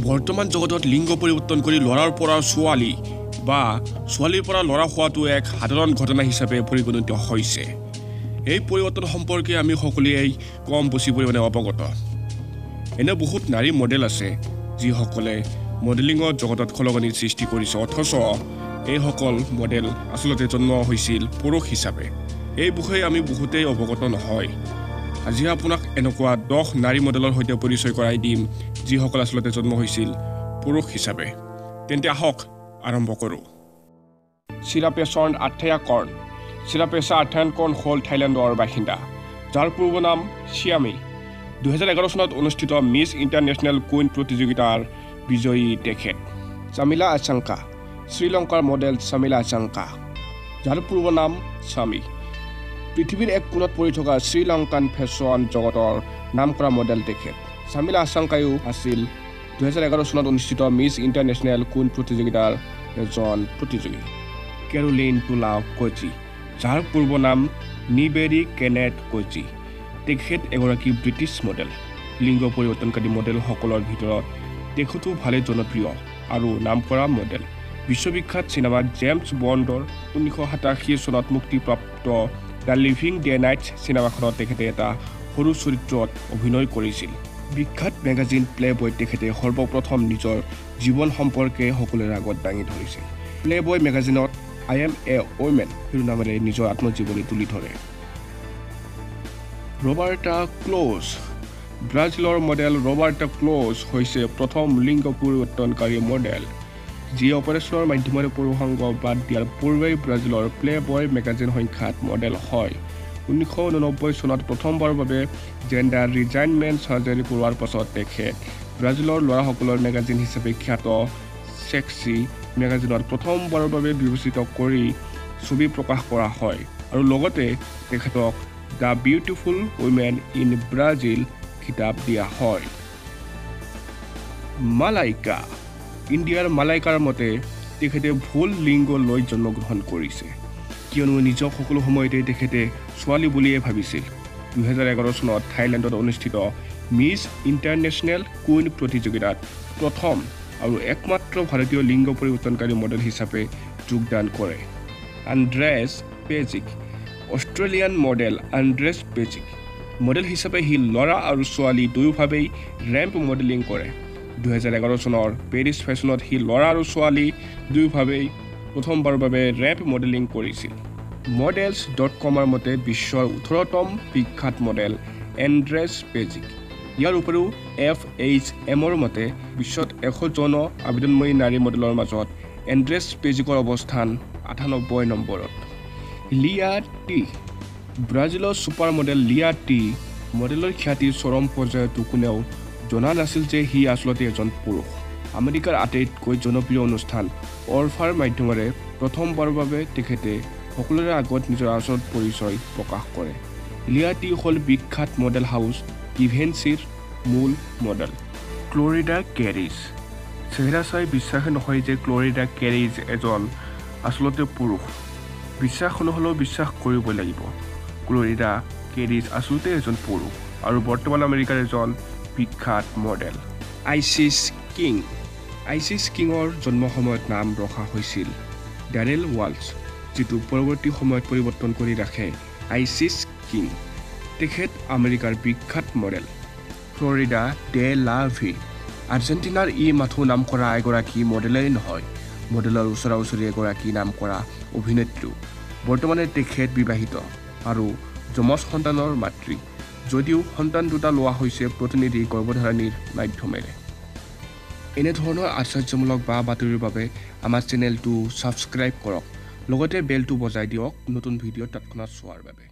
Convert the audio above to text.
বৰ্তমান জগতত লিংগ পৰিৱৰ্তন কৰি ল'ৰাৰ পৰা ছোৱালী বা ছোৱালীৰ পৰা ল'ৰা হোৱাটো এক সাধাৰণ ঘটনা হিচাপে পৰিগণিত হৈছে। এই পৰিৱৰ্তন সম্পৰ্কে আমি সকলোৱেই কম বেছি পৰিমাণে অৱগত। এনে বহুত নাৰী মডেল আছে যিসকলে মডেলিঙৰ জগতত খলকনিৰ সৃষ্টি কৰিছে, অথচ এইসকল মডেল আচলতে জন্ম হৈছিল পুৰুষ হিচাপে। এই বিষয়ে আমি বহুতেই অৱগত নহয়। আজি আপোনাক এনেকুৱা 10 নাৰী মডেলৰ সৈতে পৰিচয় কৰাই দিম যিসকল আচলতে জন্ম হৈছিল পুৰুষ হিচাপে। তেন্তে আহক আৰম্ভ কৰোঁ। চিৰাপেচৰ্ণ আথায়াকৰ্ণ। চিৰাপেচা আথায়াকৰ্ণ হ'ল থাইলেণ্ডৰ বাসিন্দা, যাৰ পূৰ্ব নাম চিয়ামী। 2011 চনত অনুষ্ঠিত মিছ ইণ্টাৰনেশ্যনেল কুইন প্ৰতিযোগিতাৰ বিজয়ী তেখেত। চামিলা আচাংকা। শ্ৰীলংকাৰ মডেল চামিলা আচাংকা, যাৰ পূৰ্ব নাম চামি। পৃথিৱীৰ এক কোণত পৰি থকা শ্ৰীলংকান ফেশ্বন জগতৰ নামকৰা মডেল তেখেত। চামিলা আচাংকায়ো আছিল 2011 চনত অনুষ্ঠিত মিছ ইণ্টাৰনেশ্যনেল কুইন প্ৰতিযোগিতাৰ এজন প্ৰতিযোগী। কেৰোলিন তুলা কোচি, যাৰ পূৰ্ব নাম নিবেৰী কেনেথ কোচি। তেখেত এগৰাকী ব্ৰিটিছ মডেল। লিংগ পৰিৱৰ্তনকাৰী মডেলসকলৰ ভিতৰত তেখেতো ভালেই জনপ্ৰিয় আৰু নামকৰা মডেল। বিশ্ববিখ্যাত চিনেমা জেমছ বণ্ডৰ 1987 চনত মুক্তিপ্ৰাপ্ত the living day nights চিনেমাখনত তেখেতে এটা সৰু চৰিত্ৰত অভিনয় কৰিছিল। বিখ্যাত মেগাজিন প্লে বয়ত তেখেতে সৰ্বপ্ৰথম নিজৰ জীৱন সম্পৰ্কে সকলোৰে আগত দাঙি ধৰিছিল। প্লে বয় মেগাজিনত I M A women শিৰোনামেৰে নিজৰ আত্মজীৱনী তুলি ধৰে। Roberta Close. ব্ৰাজিলৰ মডেল ৰবাৰ্টা ক্ল'জ হৈছে প্ৰথম লিংগ পৰিৱৰ্তনকাৰী মডেল, যিয়ে অপাৰেশ্যনৰ মাধ্যমেৰে পুৰুষাংগ বাদ দিয়াৰ পূৰ্বেই ব্ৰাজিলৰ প্লে বয় মেগাজিন সংখ্যাত মডেল হয়। 1989 চনত প্ৰথমবাৰৰ বাবে জেণ্ডাৰ ৰিজাইনমেণ্ট চাৰ্জাৰী কৰোৱাৰ পাছত তেখেত ব্ৰাজিলৰ ল'ৰাসকলৰ মেগাজিন হিচাপে খ্যাত ছেক্সি মেগাজিনত প্ৰথমবাৰৰ বাবে বিবেচিত কৰি ছবি প্ৰকাশ কৰা হয় আৰু লগতে তেখেতক the beautiful women in Brazil খিতাপ দিয়া হয়। মালাইকা। ইণ্ডিয়াৰ মালাইকাৰ মতে তেখেতে ভুল লিংগ লৈ জন্মগ্ৰহণ কৰিছে, কিয়নো নিজক সকলো সময়তে তেখেতে ছোৱালী বুলিয়ে ভাবিছিল। 2011 চনত থাইলেণ্ডত অনুষ্ঠিত মিছ ইণ্টাৰনেশ্যনেল কুইন প্ৰতিযোগিতাত প্ৰথম আৰু একমাত্ৰ ভাৰতীয় লিংগ পৰিৱৰ্তনকাৰী মডেল হিচাপে যোগদান কৰে। Andrej Pejic. Australian model Andrej Pejic. Model হিচাপে সি ল'ৰা আৰু ছোৱালী দুয়োভাৱেই ৰেম্প মডেলিং কৰে। 2011 চনৰ পেৰিছ ফেশ্বনত সি ল'ৰা আৰু ছোৱালী দুয়োভাৱেই প্ৰথমবাৰৰ বাবে ৰেম্প মডেলিং কৰিছিল। মডেলছ ডট কমৰ মতে বিশ্বৰ 18তম বিখ্যাত মডেল এণ্ড্ৰেছ পেজিক। ইয়াৰ উপৰিও এফ এইচ এমৰ মতে বিশ্বত 100 জন আবেদনময়ী নাৰী মডেলৰ মাজত এণ্ড্ৰেছ পেজিকৰ অৱস্থান 98 নম্বৰত। লিয়া টি। ব্ৰাজিলৰ ছুপাৰ মডেল লিয়া টি মডেলৰ খ্যাতিৰ চৰম পৰ্যায়তো কোনেও জনা নাছিল যে সি আচলতে এজন পুৰুষ। আমেৰিকাৰ আটাইতকৈ জনপ্ৰিয় অনুষ্ঠান অৰ্ফাৰ মাধ্যমেৰে প্ৰথমবাৰৰ বাবে তেখেতে সকলোৰে আগত নিজৰ আচল পৰিচয় প্ৰকাশ কৰে। লিয়া টি হ'ল বিখ্যাত মডেল হাউচ গিভেন্সিৰ মূল মডেল। ক্লৰিডা কেৰিজ। চেহেৰা চাই বিশ্বাসে নহয় যে ক্লৰিডা কেৰিজ এজন আচলতে পুৰুষ। বিশ্বাস নহ'লেও বিশ্বাস কৰিবই লাগিব, ক্লৰিডা কেৰিজ আচলতে এজন পুৰুষ আৰু বৰ্তমান আমেৰিকাৰ এজন বিখ্যাত মডেল। ISIS king. আইচিছ কিঙৰ জন্ম সময়ত নাম ৰখা হৈছিল ডেৰেল ৱালছ, যিটো পৰৱৰ্তী সময়ত পৰিৱৰ্তন কৰি ৰাখে আইচিছ কিং। তেখেত আমেৰিকাৰ বিখ্যাত মডেল। ফ্লৰিডা ডে লা ভি। আৰ্জেণ্টিনাৰ ই মাথো নাম কৰা এগৰাকী মডেলেই নহয়, মডেলৰ ওচৰা ওচৰি এগৰাকী নাম কৰা অভিনেত্ৰীও। বৰ্তমানে তেখেত বিবাহিত আৰু যমজ সন্তানৰ মাতৃ, যদিও সন্তান দুটা লোৱা হৈছে প্ৰতিনিধি গৰ্ভধাৰণীৰ মাধ্যমেৰে। এনেধৰণৰ আশ্চৰ্যমূলক বা বাতৰিৰ বাবে আমাৰ চেনেলটো ছাবস্ক্ৰাইব কৰক, লগতে বেলটো বজাই দিয়ক নতুন ভিডিঅ' তৎক্ষণাত চোৱাৰ বাবে।